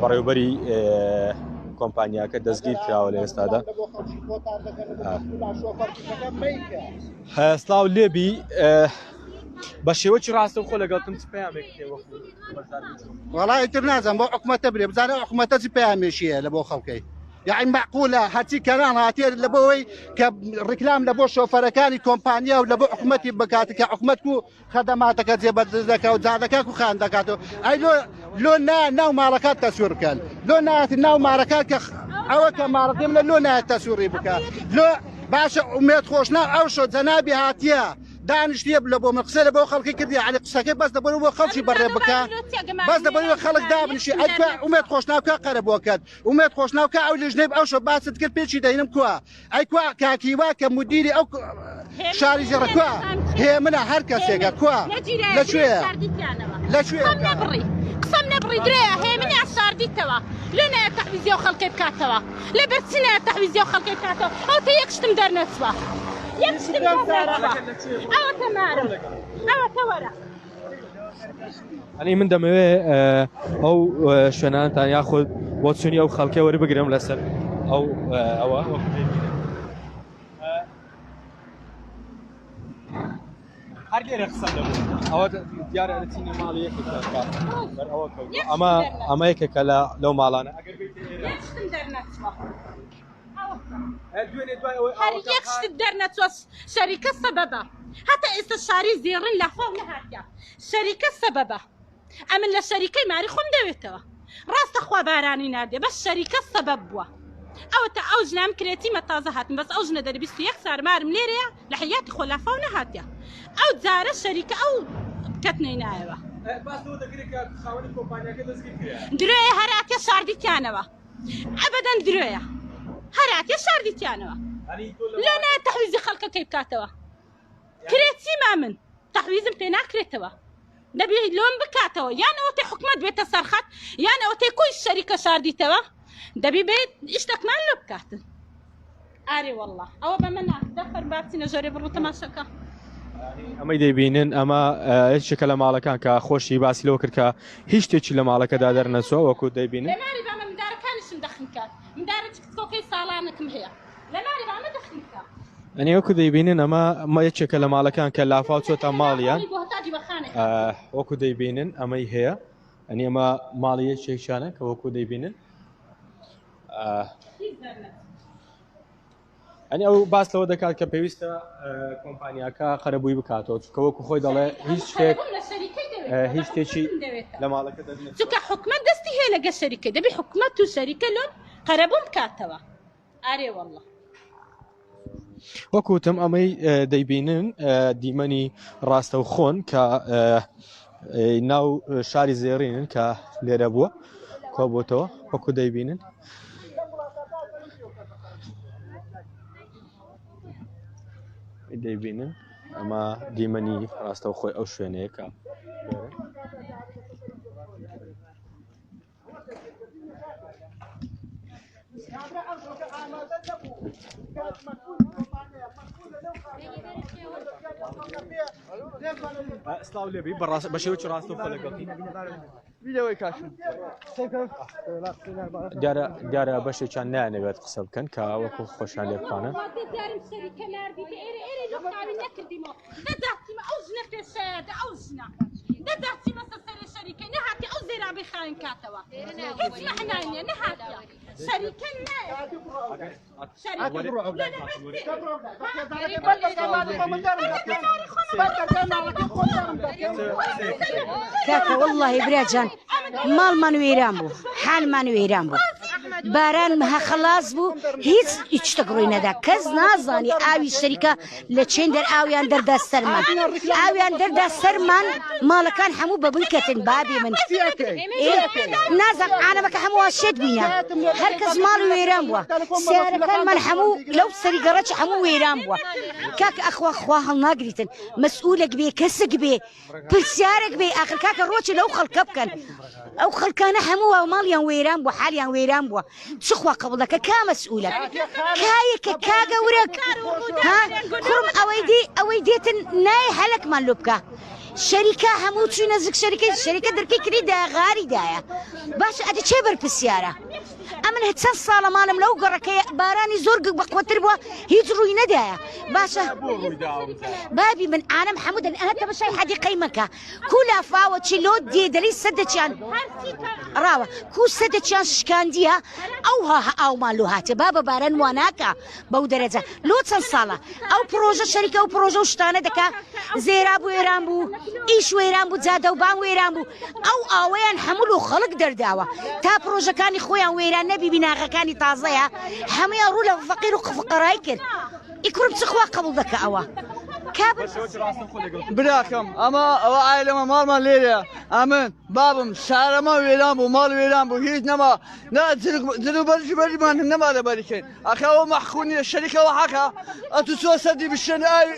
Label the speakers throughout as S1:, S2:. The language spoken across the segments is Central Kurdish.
S1: بەڕێوبەری کۆمپانیاکە دەستگیر کراوە لە ئێستادا. سلااو لێبی بە شێوەی ڕاستەوخۆ لەگەڵتم چ پەیامێک
S2: وەڵا ئیتر نازانم بۆ حکومەتە برێ بزانە حکومەتە چی پەیامێکی هەیە لە بۆ خەڵکەی یعنی معقولە هەرچی کەران هاتێ لە بۆەوەی کە ڕیکلام لە بۆ شۆفەرەکانی کۆمپانیا و لە بۆ حکومەتی بکات کە حکومەت و خەدەماتەکە جێبەجێ دەکا و جادەکە و خان دەکاتەوە ئەی لۆ لۆ نا ناو ماڵەکات تەسوور بکەن لۆ نات ناو مارەکات کە ئەوە کە ماڵەکەم لە لۆ نایەت تەسووری بکە لۆ باشە ئومێد خۆشنا ئەو شۆ جەنابی هاتیە دانیشتیە لە بۆ من قسە لە بۆ خەڵکی کردی علی قسەکەی بەس لە بۆ بۆ خەڵکی بەڕێ بکە بەس لە بۆ خەڵک دابنیشی ئەی ئومێد خۆشناو کە قەرەبووە کەت ئومێد خۆشناو کە ئەو لیژنەی ئەو شۆ باست کرد پێچی دەینم کوا ئەی کوا کاک هیوا کە مدیری ئەو شاری زێڕە کوا هێمنە هەر کەسێکە کوا لە کوێ
S3: لە کوێ نەبڕی قسەم نەبڕی درێ هێمنی شاردیتەوە لۆ نایە تەحویزی و خەڵکی بکاتەوە لە بەرچی نایە تەحویزی و خەڵکی بکاتەوە ئەو تە یەک شتم دەرنەچوە یەک شتم دەرنەچوە ئەوە تەمارم ئەوە تەوەرە
S1: ئەنی من دەمەوێ ئەو شوێنانتان یاخود بۆ چونی ئەو خەڵکە وەربگرم لەسەر ئەو ئەوە هەر لێرە قسە ئەوە دیارە لە چینە ماڵی یەکێک ئەوە ئەمە ئەمە یەکێکە لە لەو ماڵانە ئەگەر
S3: هەر یەک شتت دەرنەچوە شەریکە سەبەبە هەتا ئێستا شاری زێڕین لافاو نەهاتە شەریکە سەبەبە ئەمن لە شەریکەی ماری خۆم دەوێتەوە ڕاستە خوا بارانی ناردێ بەس شەریکە سەبەب بووە ئەوە تا ئەو ژنام کرێتیمە تازە هاتم بەس ئەو ژنە دەری 21 سار مارم لێرەیە لە حیاتی خۆ لافاو نەهاتە ئەو جارە شەریکە ئەو کەتنەی نایەوە درۆیە هەراتە شاردیتیانەوە ئەبەدەن درۆیە هەراتێ شاردیتیانەوە لۆ نایە تەحویزی خەڵکەکەی بکاتەوە کرێچی ما من تەحویزم پێ ناکرێتەوە دەبێ لۆم بکاتەوە یان ئەوەتێ حکومت بێتە سەرخەت یان ئەوەتێ کۆی شەریکە شاردیتەوە دەبی بێت ئیشتەکمان لۆ بکاتن ئارێ والله ئەوە بەمە ناخدە فەرم با بچینە ژۆرێ بڕۆ تەماشەکە.
S1: ئەمەی دەیبینن ئەمە یەکێکە لە ماڵەکان کە خۆشی باسی لەوە کرد کە هیچ شتێکی لە ماڵەکەدا دەرنەچووە وەکو دەیبینن
S3: لە ماری بامە مندارەکانیشم دەخنکات مندارە کچکۆکەی ساڵانێکم هەیە لە ماری بامە دەخنکا
S1: ئەنی وەکو دەیبینن ئەمە مە یەکێکە لە ماڵەکان کە لافاو چۆتە ماڵیان
S3: بۆ هەتا دیوەخانێک
S1: وەکو دەیبینن ئەمەی هەیە ئەنی ئەمە ماڵی یەکێکیانە کە وەکو دەیبینن ئەنی ئەو باس لەوە دەکات کە پێویستە کۆمپانیاکە قەرەبووی بکاتەوە چونکە وەکو خۆی دەڵێ هیچ شتێک هیچ شتێکی لە ماڵەکە
S3: چونکە حکومت دەستی هەیە لەگە شەریکە دەبی حکومت و شەریکە لۆم قەرەبووم بکاتەوە ئارێ والله
S1: وەکوتم ئەمەی دەیبینن دیمەنی ڕاستەوخۆن کە ناو شاری زێڕینن کە لێرە بووە کۆبووتەوە وەکو دەیبینن. دەیبینن ئەمە دیمەنی ڕاستەوخۆی ئەو شوێنەیە کە سلااو لێبی بەڕاست بە شێوەی ڕاستەوخۆ لەگەڵ دیارە دیارە بەشێکیان نانەوێت قسە بکەن کە وەکو خۆشیان لێ بخوانن
S3: ئەو ژنە پێشەیە ئەو ژنە دەداتیمە سەرێ شەریکە نەهاتی ئەو زێرابەی خاوێن کاتەوە هیچ مەعنای نیە نەهاتیە شەریکە
S4: کاکە واللهی برا جان ماڵمان وێران بوو حالمان وێران بوو باران مەها خەلاس بوو هیچ هیچ شتێک ڕووی نەدا کەس نازانی ئاوی شەریکە لە چێن دەر ئاویان دەردا سەرمان ئاویان دەردا سەرمان ماڵەکان هەموو بەبن کەتن بابی من نازم عالەمەکە هەموو شێت بووینە هەر کەس ماڵ وێران بووە سیارەکانمان هەموو لەو سەری گەڕەکی هەموو وێران بووە کاک ئەخوا خوا هەڵناگریتن مەسئولێک بێ کەسێک بێ پرسیارێک بێ ئاخر کاکە ڕۆچی لەو خەڵکە بکەن ئەو خەڵکانە هەموو واو ماڵیان وێران بووە حالیان وێران بووە چ خوا قبوڵ دەکە کا مەسئولە کایەکە کا گەورەک ها کوڕم ئەوەی دی ئەوەی دێتن نایە هەلەکمان لۆ بکە. شەریکە هەموو چوینە زگ شەریکەی شەریکە دەرکەی کری دایە غاری دایە باشە ئەدی چێ بەرپرسیارە ئەمن چەند ساڵە ماڵم لەو گەڕەکەیە بارانی زۆر بەقوەتر بووە هیچ ڕووی نەدایە باشە بابی من ئانم هەموو دەن ئەهە تەمەشای حەدیقەی مەکە کو لافاوە چی لۆ دێ دەلی سەدەچیان ڕاوە کو سەدەچیان شکاندیە ئەوها ئاومان لۆ هاتێ بابە باران واناکە بەو دەرەجە لۆ چەند ساڵە ئەو پرۆژە شەریکە و پرۆژە و شتانە دەکا زێرا بوو ئێران بوو ئیش وێران بوو جادە و بان وێران بوو ئەو ئاوەیان هەموو لۆ خەڵک دەرداوە تا پرۆژەکانی خۆیان وێران نەبی بیناغەکانی تازەیە هەموویان ڕوو لە فەقیر و فقەرای کرد ئی کوڕم چ خوا قبوڵ دەکا ئەوە کابر
S5: براکەم ئەمە ئەوە ئایلەمە ماڵمان لێرەیە ئەمن بابم سارەمە وێران بوو ماڵ وێران بوو هیچ نەما نا جل و بەرج بەرجمان نەما لەبەری کەین ئەخە ئەوە مەحقول نییە شەریکەوە حەقە ئەتو چۆ سەدی بشێن ئاوی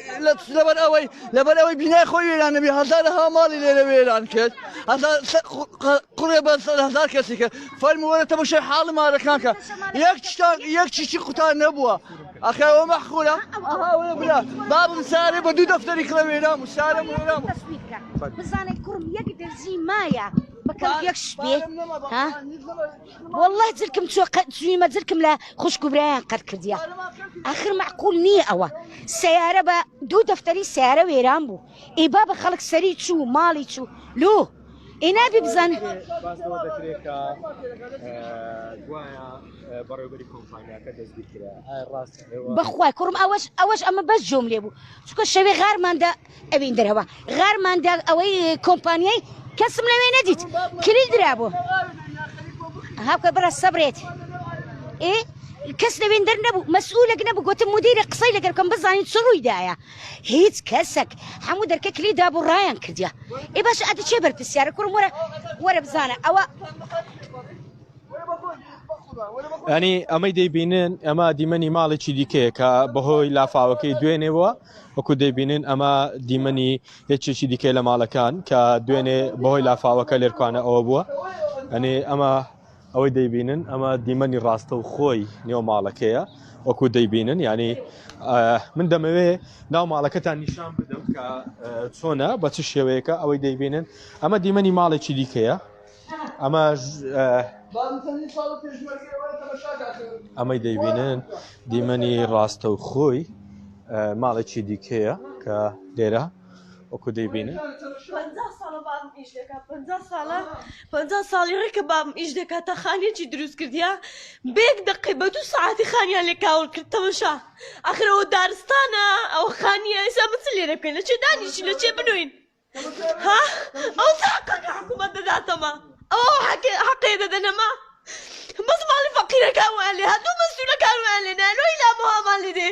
S5: لەبەر ئەوەی لەبەر ئەوەی بینای خۆی وێران نەبی هەزارەها ماڵی لێرە وێران کرد هەزار قڕێ بە هەزار کەسی کرد فەرموو وەرە تەماشای حاڵی مارەکان کە یەک شتان یەک چیچی قوتان نەبووە ئەخە ئەوە مەحقولە ئەها وەرە برا بابم سارێ بە دوو دەفتەری کڕە وێران بوو سارەم وێران بوو
S4: بزانێت کوڕم یەک دەرزی مایە بە کەڵک یەک شبێ ها والله جلکم چوە چویمە جلکم لە خوشک و برایان قەت کردیە ئاخر معقول نییە ئەوە سیارە بە دوو دەفتەری سیارە وێران بوو ئێ بابە خەڵک سەری چوو ماڵی چوو لۆ ئێ نابی بزان
S1: باس لەوە دەکرێت کە گوایە بەڕێوبەری کۆمپانیاکە دەستگیر کرا ئایا ڕاستە ئێوە
S4: بەخوای کوڕم ئەوەش ئەوەش ئەمە بەس جۆم لێ بوو چونکە شەوێ غارماندا ئەوین دەرەوە غارماندا ئەوەی کۆمپانیای کەسم لەوێ نەدیت کلیل درابوو هاوکە بڕە سەبرێت ئێ کەس لەوێن دەر نەبوو مەسئولێک نەبوو گوتم مدیرە قسەی لەگەر بکەم بزانین چ ڕوویدایە هیچ کەسێک هەموو دەرکە کلی دابوو ڕایان کردیا ئێ باش ئەدی چێ بەرپرسیارە کوڕم وەرە وەرە بزانە ئەوە
S1: ینی ئەمەی دەیبینن ئەمە دیمەنی ماڵێکی دیکەیە کە بەهۆی لافاوەکەی دوێنێەوە وەکو دەیبینن ئەمە دیمەنی یەکێکی دیکەی لە ماڵەکان کە دوێنێ بەهۆی لافاوەکە لێرکوانە ئەوە بووە ئەنی ئەمە ئەوەی دەیبینن ئەمە دیمەنی ڕاستە و خۆی نێو ماڵەکەیە وەکو دەیبینن ینی من دەمەوێ ناو ماڵەکەتان نیشان بدەم کە چۆنە بە چ شێوەیەکە ئەوەی دەیبینن ئەمە دیمەنی ماڵێکی دیکەیە ئەمە ئەمەی دەیبینن دیمەنی ڕاستە و خۆی ماڵێکی دیکەیە کە لێرە وەکو دەیبینن
S6: پەنجا ساڵی ڕێکە بابم ئیش دەکات تا خانیەکی دروست کردیا بێک دقی بە دوو ساعتی خانیان لێ کاول کرد تەمەشا ئەخر ئەوە دارستانە ئەوە خانیە ئێستا من چ لێرە بکەین لە چێ دانیشین لە چێ بنوین ها ئەو حەقەکە حکوومەت دەداتەمە ئەو حەقێ دەدەنەمە بەس ماڵی فەقیرەکان وایان لێ هاتوو مەسوولەکان وایان لێ نایەن ئیلا بۆ هامان لێ دێ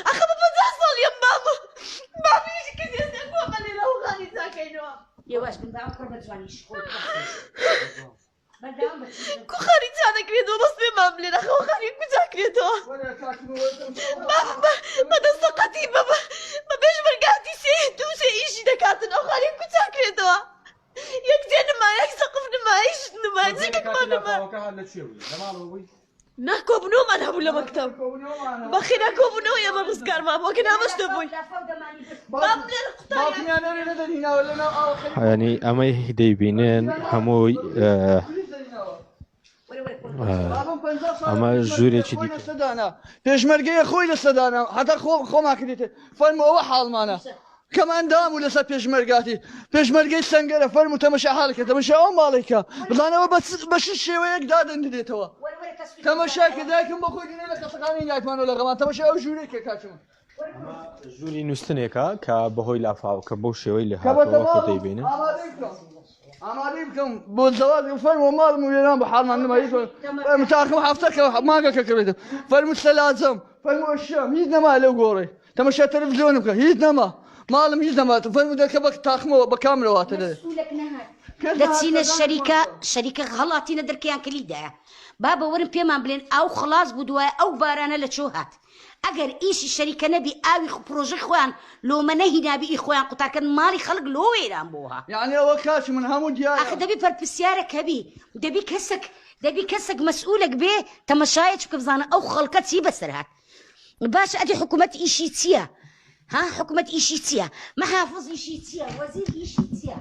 S6: ئەخە بە 50 ساڵ یەم باب بابیش کرد ئێستا کۆمە لێرە و خانی چاکەینەوە
S4: یواش بن با ئەم کوڕ بە جوانی شکۆی
S6: کو خانی چا دەکرێتەوە بەس پێمان بلێن ئەخە خانی کو چاکرێتەوە بە دەستە قەتی بە بە پێشمەرگاتی سێ دوو سێ ئیشی دەکاتن ئەو خانی کو چاکرێتەوە یەک جێ نما یەک سەقف نما هیچ نما جێگەکمان نما نا کۆبوونەوەمان هەبوو لە مەکتەب بەخێرا کۆبوونەوە ئێمە ڕزگارمان بوو کە نامەش دەبووین
S1: ینی ئەمەی دەیبینن هەمووی ئەمە ژوورێکی دیکە
S5: پێشمەرگەیە خۆی لە سەدانە هەتا خۆ خۆمان کردێت فەرموو ئەوە حاڵمانە کەم ئەندام و لەسەر پێشمەرگاتی پێشمەرگەی سەنگەرە فەرموو تەمەشا حاڵکە تەمەشا ئەو ماڵێکە بزانەوە بە چ شێوەیەک دادەندرێتەوە تەمەشا کە دایکم بە خۆی دێنێ لە خەستەخانەی دایکمانەوە لە غەمان تەمەشا ئەو ژوورێک کە کاکم
S1: ژووری نووستنێکە کە بەهۆی لافاوەکە بەو شێوەی لێ هاتەوە دەیبینن
S5: ئامادەی بکەم بۆ زەواج فەرموو ماڵم و وێران بە حاڵمان نما هیچ فەرموو تاقم هەفتەکە مانگەکە کڕێتم فەرموو سەلاجەم فەرموو شەم هیچ نەما لەو گۆڕێ تەمەشا تەلەفزیۆن بکە هیچ نەما ماڵم هیچ نەما فەرموو دەکە بە تاقمەوە بە کامرەوە هاتە دەرێ
S4: دەچینە شەریکە شەریکە هەڵاتینە دەرکەیان کلیدایە بابە وەرن پێمان بلێن ئاو خڵاس بوو دوای ئەو بارانە لە چۆ هات ئەگەر ئیشی شەریکە نەبی ئاوی خو پرۆژەی خۆیان لۆمە نەهینابی ئی خۆیان قوتارکەن ماڵی خەڵک لۆ وێران بۆ ها.
S5: یانی ئەوە کاک من هەموو دیارە.
S4: ئاخر دەبی پەرپرسیارەک هەبی دەبی کەسەک دەبی کەسەک مەسئولەک بێ تەمەشایەک بکە بزانە ئەو خەڵکە چی بەسەر هات باشە ئەدی حکومەت ئیشی چیە؟ ها حکومەت ئیشی چییە؟ محافز ئیشی چییە؟ وەزیر ئیشی چییە؟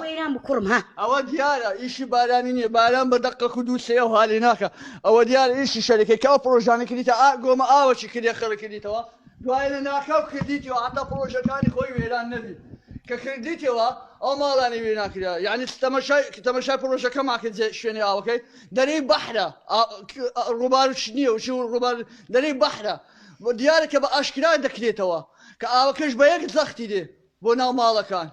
S4: وێران بوو کوڕم ها.
S5: ئەوە دیارە ئیشی بارانی نییە باران بە دەقەک و دوو سێ و هالی ناکە ئەوە دیارە ئیشی شەریکەی کە ئەو پڕۆژانە کردیتە ئا گۆمە ئاوەکی کردیە خەڵک کردیتەوە دوای لە ناکاو کردیتەوە حتا پڕۆژەکانی خۆی وێران نەبی کە کردیتەوە ئەو ماڵانی وێران کرا یعنی تەمەشای تەمەشای پڕۆژەکەمان کرد شوێنی ئاوەکەی دەرێی بەحرە ڕووبار نییە و ڕووبار دەرێی بەحرە دیارە کە بە ئاشکرا دەکرێتەوە کە ئاوەکەش بە یەک زەختی دێ بۆ ناو ماڵەکان.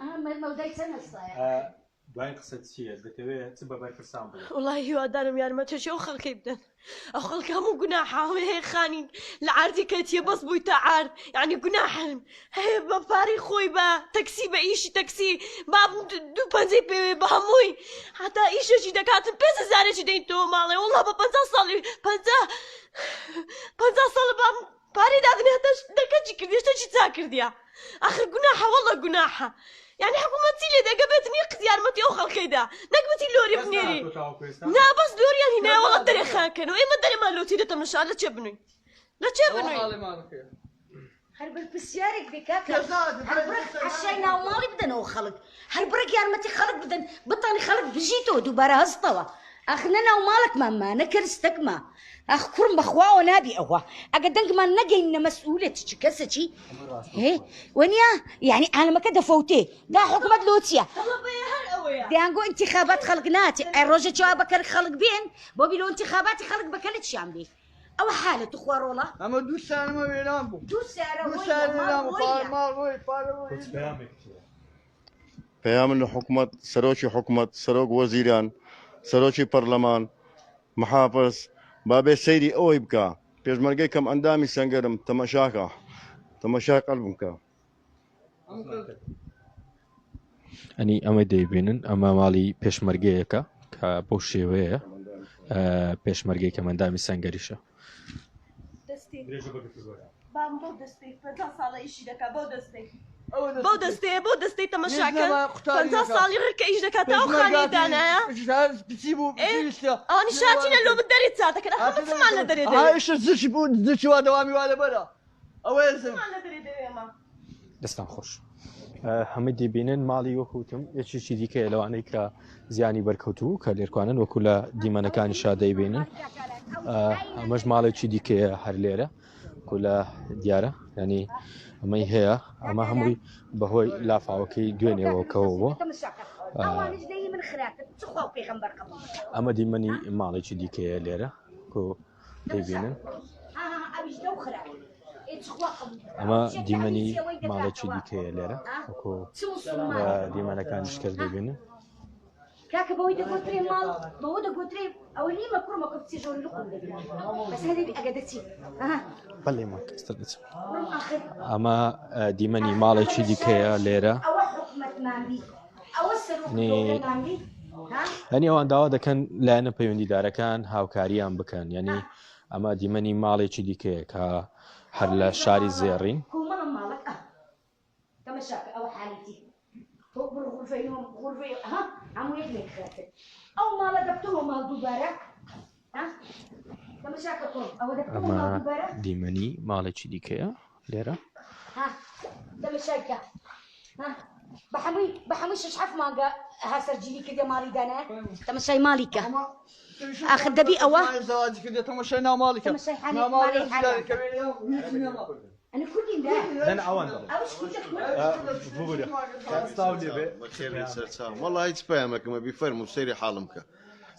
S1: دواین قسەت چییە؟ دەتەوێت چ بە بەرپرسان بڵێی؟
S6: وەڵاهی هیوادارم یارمەتێکی ئەو خەڵکەی بدەن ئەو خەڵکە هەموو گوناحە هەیە خانی لە عاردی کەتیە بەس بوویتە عارد یعنی گوناحن هەیە بە پارەی خۆی بە تەکسی بە ئیشی تەکسی بابم دوو پەنجەی پێوێ بە هەمووی هەتا ئیشێکی دەکاتن پێ هەزارێکی دەینتەوە ماڵێ وەڵا بە 50 ساڵی 50 50 ساڵە بابم پارەی دادنێ هەتا دەکەچی کردیە شتێکی چاک کردیە ئاخر گوناحە وەڵا گوناحە یعنی حکوومەت چی لێ دەگە بێتن یەک قز یارمەتی ئەو خەڵکەیدا نەک بچی لۆری بنێری نا بەس لۆریان هینایە وەڵا دەرێ خاکەن و ئێمە دەرێمان لۆ چی دەتەم نشا لە چێ بنوین لە چێ بنوین
S4: هەر بەرپرسیارێک بێ کاکە هەر بڕێک عەشای ناوماڵی بدەنەوە خەڵک هەر بڕێک یارمەتی خەڵک بدەن بتانی خەڵک بژیتەوە دووبارە هەستەوە ئەخ نە ناو ماڵێکمان ما نە کەرستەکما ئەخ کوڕم بەخواوە نابی ئەوە ئەگە دەنگمان نەگەینە مەسئولێت چ کەسەکی هێ وەنیە یعنی عالەمەکە دەفەوتێ دا حکومەت لۆ چییە دەیانگۆ ئینتیخابات خەڵک ناچێ ئەی ڕۆژە چاوە بەکەر خەڵک بێن بۆ بیلۆ ئینتیخاباتی خەڵک بەکەلت شیان بێ ئەوە حالە توخوا ڕۆڵە.
S5: ئەمە دوو سارەمە وێران بوو.
S4: دوو سارە
S5: دوو سارە وێران بوو پارە ماڵ ڕۆی پارە ڕۆی.
S7: پەیامن لە حکومەت سەرۆکی حکومەت سەرۆک وەزیران سەرۆکی پەرلەمان محافز با بێ سەیری ئەوەی بکە پێشمەرگەی کەم ئەندامی سەنگەرم تەمەشاکە تەمەشای قەلبم کە.
S1: ئەنی ئەمە دەیبینن ئەمە ماڵی پێشمەرگەیەکە کە بەو شێوەیە پێشمەرگەی کە مەندامی سەنگەریشە
S6: بەو دەستەیە بەو دەستەی تەمەشاکە پەنجا ساڵی ڕێکە ئیش دەکات ئەو خانی دانایە ئەوانی شاتینە لۆ من دەرێ چا دەکەن ئەخە من چمان لە دەرێ دەوێ
S5: زچ بوو زچ وا دەوامی وا لەبەرە ئەوەیە
S6: چمان لە دەرێ دەوێ ئەمە
S1: دەستان خۆش هەمە دەبینن ماڵی وەکوتم یەکێکی دیکەیە لەوانەی کە زیانی بەرکەوتوو کە لێرکوانن وەکو لە دیمەنەکانی شا دەیبینن ئەمەش ماڵێکی دیکەیە هەر لێرە کو لە دیارە ینی ئەمەی هەیە ئەمە هەمووی بەهۆی لافاوەکەی دوێنێەوە کەەوە بوو ئەمە دیمەنی ماڵێکی دیکەیە لێرە کۆ دەیبینن ئەمە دیمەنی ماڵێکی دیکەیە لێرە وەکو دیمەنەکانیش کەس دەبینن
S4: کاکە بەوەی دەگۆترێ ماڵ بەوە دەگۆترێ ئەوە نیمە کوڕمە کە بچێ ژۆر لقم دەبێت بەس هەدەبی ئەگە دەچی
S1: بەڵێ ماک ئێستا دەچم ئەمە دیمەنی ماڵێکی دیکەیە لێرە
S4: ئەوە حکومەتمان بی ئەوە سەرۆک دەوڵەتمان بی
S1: یعنی ئەوان داوا دەکەن لایەنە پەیوەندیدارەکان هاوکاریان بکەن یعنی ئەمە دیمەنی ماڵێکی دیکەیە کە هەر لە شاری زێڕین ئەمە دیمەنی ماڵێکی دیکەیە لێرە
S4: بە هەمووی شش حەف مانگە هاوسەرگیری کردە ماڵی دانا تەمەشای ماڵی کە ئاخر دەبی ئەوە
S5: زەواجی کردە تەمەشای ناو ماڵی کە
S4: تەمەشای حالی
S5: ناو ماڵی
S4: ماڵی حالیان
S5: کە
S4: ئەنە کوردین دا
S1: نەنا ئەوان دەڵێن
S4: ئەوش کوردە کورد
S1: ببورە سڵاو لێ بێ
S7: بەخێر بێن سەرچاوم وەڵا هیچ پەیامەکم ئەبی فەرموو سەیری حاڵم کە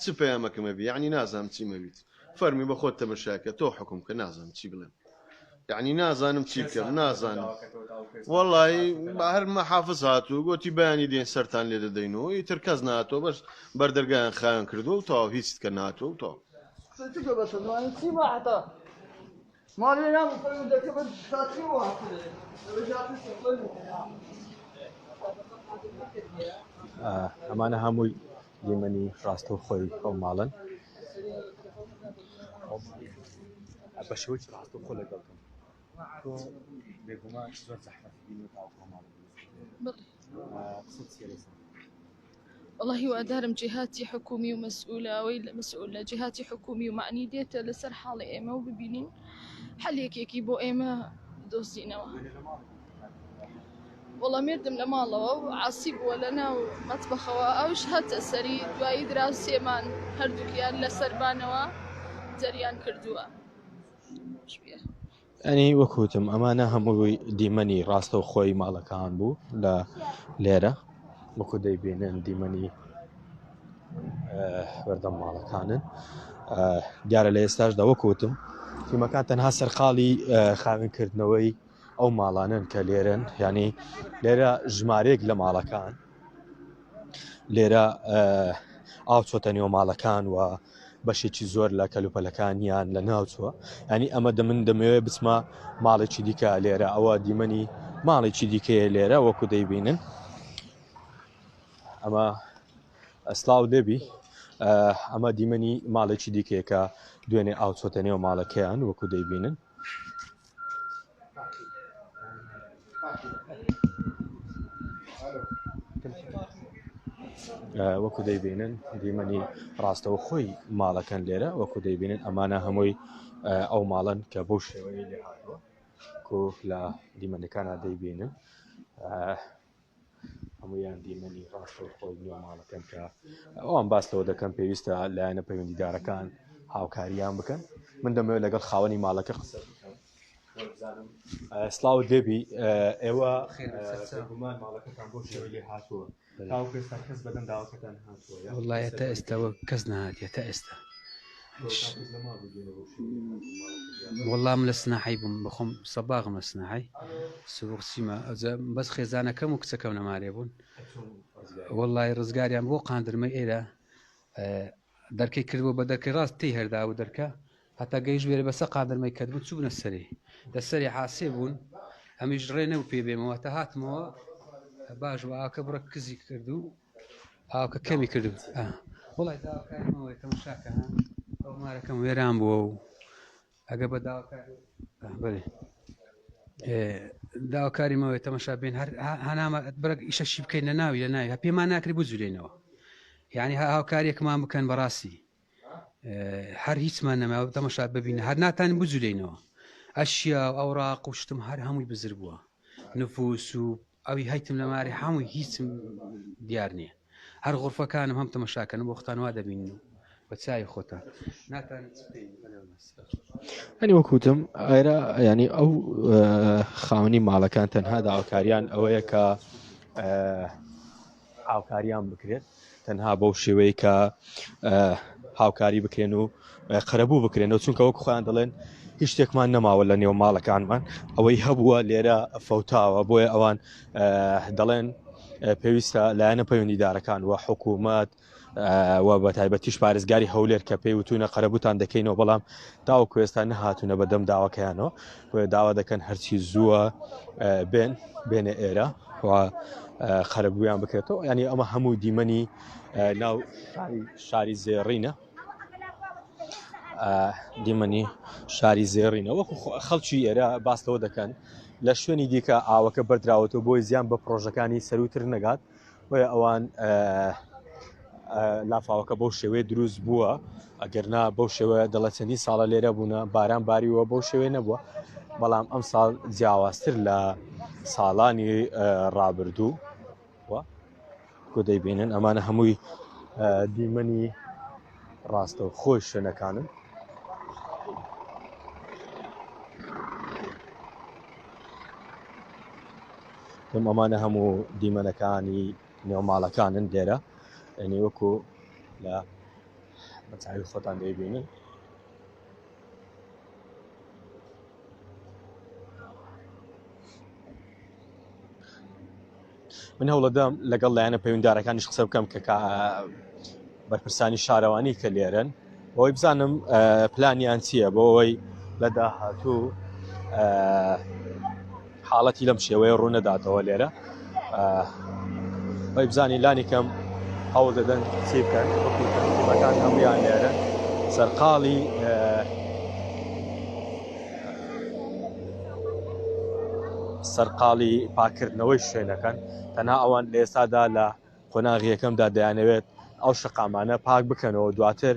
S7: چ پەیامەکم ئەبی یەعنی نازانم چیم ئەبیت فەرمی بە خۆت تەمەشاکە تۆ حوکم کە نازانم چی بڵێم یعنی نازانم چی بکەم نازانم وەڵی هەر مەحافز هاتوو گوتی بەیانی دێن سەرتان لێ دەدەین و ئیتر کەس ناتۆ بەس بەردەرگایان خایان کردو و تەواو هیچ کە ناتۆ و تەواو
S1: ئەمانە هەمووی دیمەنی ڕاستەوخۆی ئەو ماڵن بە شێوەیەکی ڕاستەوخۆ لەگەڵتم تۆ بێگومان زۆر زەحمەت بینی تاوەکو ماڵ قسەت چییە لەسەر
S8: والله هیوادارم جیهاتی حکومی و مەسئولە ئەوەی لە مەسئول لە جیهاتی حکومی و معنی دێتە لەسەر حاڵی ئێمە و ببینین حەلێکێکی بۆ ئێمە بدۆزینەوە. وەڵا مێردم لە ماڵەوە و عاسی بووە لە ناو مەتبەخەوە ئەوش هاتە سەری دوایی دراوسێمان هەردووکیان لە سەربانەوە دەریان کردووە.
S1: ئەنی وەکوتم ئەمانە هەمووی دیمەنی ڕاستە و خۆی ماڵەکان بوو لە لێرە وەکو دەیبینن دیمەنی بەردەم ماڵەکانن دیارە لە ئێستاشدا وەکوتم تیمەکان تەنها سەرقاڵی خاوێنکردنەوەی ئەو ماڵانن کە لێرن ینی لێرە ژمارەیەک لە ماڵەکان لێرە ئاو چۆتە نێو ماڵەکان و بەشێکی زۆر لە کەلوپەلەکانیان لە ناوچوە ینی ئەمە دەمن دەمەوێت بچمە ماڵێکی دیکە لێرە ئەوە دیمەنی ماڵێکی دیکەیە لێرە وەکو دەیبینن ئەمە سڵاو لێبی ئەمە دیمەنی ماڵێکی دیکەیە کە دوێنێ ئاو چۆتە نێو ماڵەکەیان وەکو دەیبینن وەکو دەیبینن دیمەنی ڕاستەوە خۆی ماڵەکەن لێرە وەکو دەیبینن ئەمانە هەمووی ئەو ماڵن کە بەو شێوەیە لێ هاتووە کۆ لە دیمەنەکانە دەیبینن هەمویان دیمەنی ڕاستەوخۆی نێو ماڵەکەن کە ئەوان باس لەوە دەکەن پێویستە لایەنە پەیوەندیدارەکان هاوکاریان بکەن من دەمەوێت لەگەڵ خاوەنی ماڵەکە قسە بکەم سلااو دێبی ئێوە خێرمان ماڵەکەتان بۆ شێوەی لێ هاتووە تاوەکو ئێستا کەس بەدەم داواکەتان هاتووە
S9: وڵایە تا ئێستاوە کەس نهاتە تا ئێستا وەڵام لە سناحی بووم بەخۆم سەباغم لە سناحی سوخسیمە ئەوجا بەس خێزانەکەم و کچەکەم نەمارێ بوون وەڵی ڕزگاریان بۆ قاندرمە ئێرە دەرکەی کردبوو بە دەرکەی ڕاست تی هەردا و دەرکە هەتا گەیش وێرە بەسە قادرمەی کەت بوو چوونە سەری لە سەری حاسێ بوون ئەمیش ڕێ نەبوو پێ بێمەوە تا هاتمەوە باش و ئاکە بڕە کزی کرد و ئاوکە کەمی کرد وڵی داواکاریمەوەی تەمەشاکە ئەو مارەکەم وێران بووە و ئەگە بە داواکاری بەێ داواکاری مەوەی تەمەشا بێن هەر هەنامە برەک ئیشەشی بکەین لە ناوی لە ناوی هە پێمان ناکری بجولێنەوە یعنی هاوکاریەکمان بکەن بەڕاستی هەر هیچمان نەما تەمەشا ببین هەر ناتانین بجولێنەوە ئەشیا و ئەوراق و شتم هەر هەمووی بزر بووە نفوس و ئەوی هەیتم لە ماری هەمووی هیچم دیار نییە هەر غرفەکانم هەم تەمەشاکەن بۆ خۆتان وا دەبین و بە چاوی خۆتان ناتان
S1: هەنی وەکوتم ئایرا ینی ئەو خاوەنی ماڵەکان تەنها داواکاریان ئەوەیە کە هاوکاریان بکرێت تەنها بەو شێوەیە کە هاوکاری بکرێن و قەرەبوو بکرێنەوە چونکە وەک خۆیان دەڵێن هیچ شتێکمان نەماوە لە نێو ماڵەکانمان ئەوەی هەبووە لێرە فەوتاوە بۆیە ئەوان دەڵێن پێویستە لایەنە پەیوەندیدارەکان و حکوومەت و بە تایبەتیش پارێزگاری هەولێر کە پێی وتونە قەرەبووتان دەکەینەوە بەڵام تاوەکو ئێستا نەهاتوونە بەدەم داواکەیانەوە بۆیە داوا دەکەن هەرچی زووە بێن بێنە ئێرە و قەرەبوویان بکرێتەوە ینی ئەمە هەموو دیمەنی ناو شاری زێڕینە دیمەنی شاری زێڕینە وەکو خەڵکی ئێرە باس لەوە دەکەن لە شوێنی دیکە ئاوەکە بەردراوەتەوە بۆی زیان بە پرۆژەکانی سەروتر نەگات بۆیە ئەوان لافاوەکە بەو شێوەیە دروست بووە ئەگەرنا بەو شێوە دەڵە چەندین ساڵە لێرە بوونە باران باریوە بەو شێوەیە نەبووە بەڵام ئەم ساڵ جیاوازتر لە ساڵانی ڕابردوو کۆ دەیبینن ئەمانە هەمووی دیمەنی ڕاستە و خۆی شوێنەکانن پێم ئەمانە هەموو دیمەنەکانی نێو ماڵەکانن لێرە ئەنی وەکو لە بەچوی خۆتان دەیبینن من هەوڵەدەم لەگەڵ لایەنە پەیوەندارەکانیش قسە بکەم کە بەرپرسانی شارەوانی کە لێرن بۆی بزانم پلانیان چییە بۆ ئەوەی لە داهاتوو حاڵەتی لەم شێوەیە ڕوو نەداتەوە لێرە بۆی بزانین لانی کەم هەوڵ دەدەن چی بکەن وەکو تیمەکان هەمویان لێرە سەرقاڵی سەرقاڵی پاکردنەوەی شوێنەکەن تەنها ئەوان لە ئێستادا لە قۆناغی یەکەمدا دەیانەوێت ئەو شەقامانە پاک بکەنەوە دواتر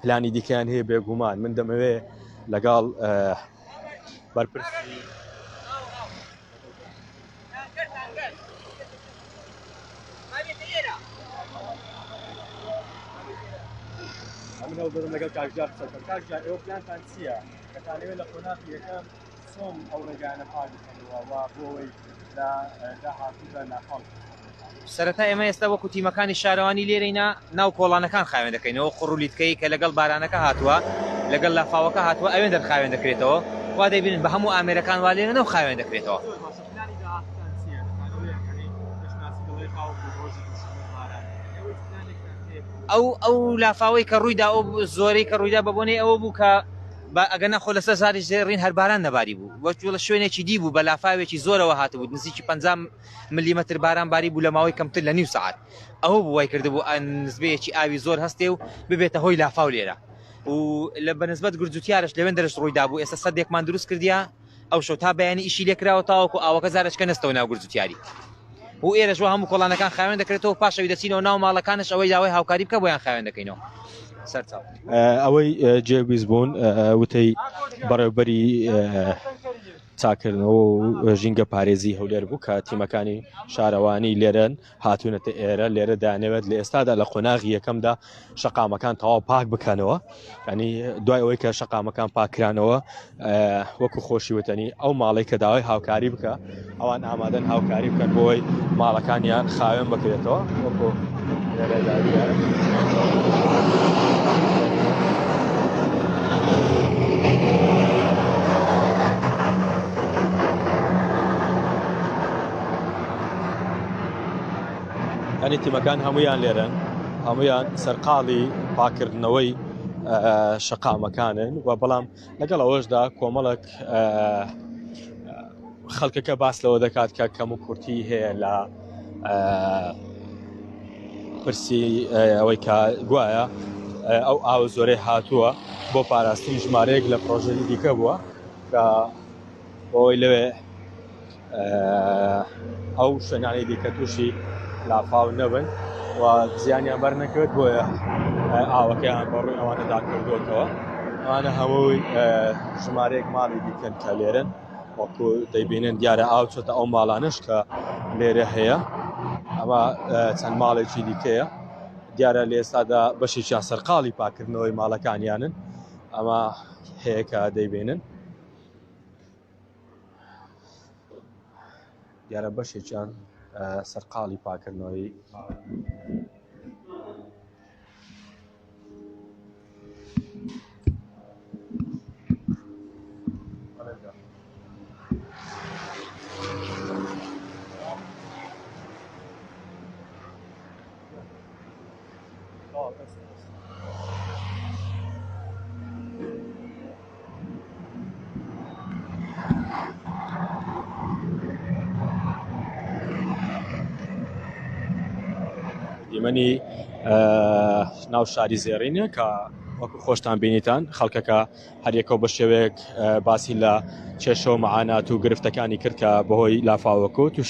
S1: پلانی دیکەیان هەیە بێگومان من دەمەوێت لەگەڵ. بەرپرسی ئەمن هەوڵ دەدەم لەگەڵ کاک ژیار قسە بکەم. کاک ژیار ئێوە پلانتان چییە؟ دەتانەوێت لە قۆناغی یەکەم چۆن ئەو ڕێگایانە پاک بکەنەوە و بۆ ئەوەی لە داهاتوودا لافاو
S10: سەرەتا ئێمە ئێستا وەکو تیمەکانی شارەوانی لێرەینا ناو کۆڵانەکان خاوێن دەکەینەوە قوڕ و لیتکەی کە لەگەڵ بارانەکە هاتووە لەگەڵ لافاوەکە هاتووە ئەوێن دەر خاوێن دەکرێتەوە وا دەیبینن بە هەموو ئامێرەکان وا لێرە نەو خاوێن دەکرێتەوە.
S1: زۆر باشە پلانی داهاتووتان چییە؟ دەتانەوێت یانی کەشناسی دەڵێ تاوەکو ڕۆژی دووشەممە باران ئێوە هیچ پلانێکتان هەیە بۆ
S10: ئەو ئەو لافاوەی کە ڕوویدا ئەو زۆرەی کە ڕوویدا بە بۆنەی ئەوە بوو کە بە ئەگەر نەخۆ لەسەر زاری زێڕین هەر باران نەباری بوو وەک لە شوێنێکی دی بوو بە لافاوێکی زۆرەوە هاتبوو نزیکی 50 ملیمەتر باران باری بوو لە ماوەی کەمتر لە نیو سەعات ئەوە بوو وای کردبوو نزبەیەکی ئاوی زۆر هەستێ و ببێتە هۆی لافاو لێرە و لە بەنسبەت گرجوتیارش لەوێن دەرش ڕووی دابوو ئێستا سەدێکمان دروست کردیا ئەو شەو تا بەیانی ئیشی لێکراوە تاوەکو ئاوەکە زارەچکە نەستەوە ناو گرجوتیاری و ئێرەش وە هەموو کۆڵانەکان خاوێن دەکرێتەوە پاشەوی دەچینەوە ناو ماڵەکانش ئەوەی داوای هاوکاری بکە بۆیان خاوێن دەکەینەوە سەرچاو.
S1: ئەوەی جێویست بوون وتەی بەڕێوبەری چاکردنەوە و ژینگە پارێزی هەولێر بوو کە تیمەکانی شارەوانی لێرەن هاتوونەتە ئێرە لێرە دانەوێت لە ئێستادا لە قۆناغی یەکەمدا شەقامەکان تەواو پاک بکەنەوە ینی دوای ئەوەی کە شەقامەکان پاکرانەوە وەکو خۆشی وتەنی ئەو ماڵی کە داوای هاوکاری بکە ئەوان ئامادەن هاوکاری بکەن بۆی ماڵەکانیان خاوێن بکرێتەوە وەکو لێرەدا دیارە. ینی تیمەکان هەمویان لێرەن هەمویان سەرقاڵی پاکردنەوەی شەقامەکانن و بەڵام لەگەڵ ئەوەشدا کۆمەڵک خەڵکەکە باس لەوە دەکات کە کەم و کورتی هەیە لە پرسی ئەوەی کە گوایە ئەو ئاو زۆرەی هاتووە بۆ پاراستنی ژمارەیەک لە پرۆژەی دیکە بووە کە بۆی لەوێ ئەو شوێنانەی دیکە تووشی لافاو نەبن و زیانیان بەر نەکەوێت بۆیە ئاوەکەیان بە ڕووی ئەوانەدا کردووەتەوە ئەوانە هەمووی ژمارەیەک ماڵی دیکەن کە لێرن وەکو دەیبینن دیارە ئاو چۆتە ئەو ماڵانش کە لێرە هەیە ئەمە چەند ماڵێکی دیکەیە دیارە لە ئێستادا بەشێکیان سەرقاڵی پاکردنەوەی ماڵەکانیانن ئەمە هەیە کە دەیبینن دیارە بەشێکیان سەرقاڵی پاکردنەوەی دیمەنی ناو شاری زێڕینە کە وەکو خۆشتان بینیتان خەڵکەکە هەریەکەو بە شێوەیەک باسی لە کێشە و مەعانات و گرفتەکانی کرد کە بەهۆی لافاوەکە و توش.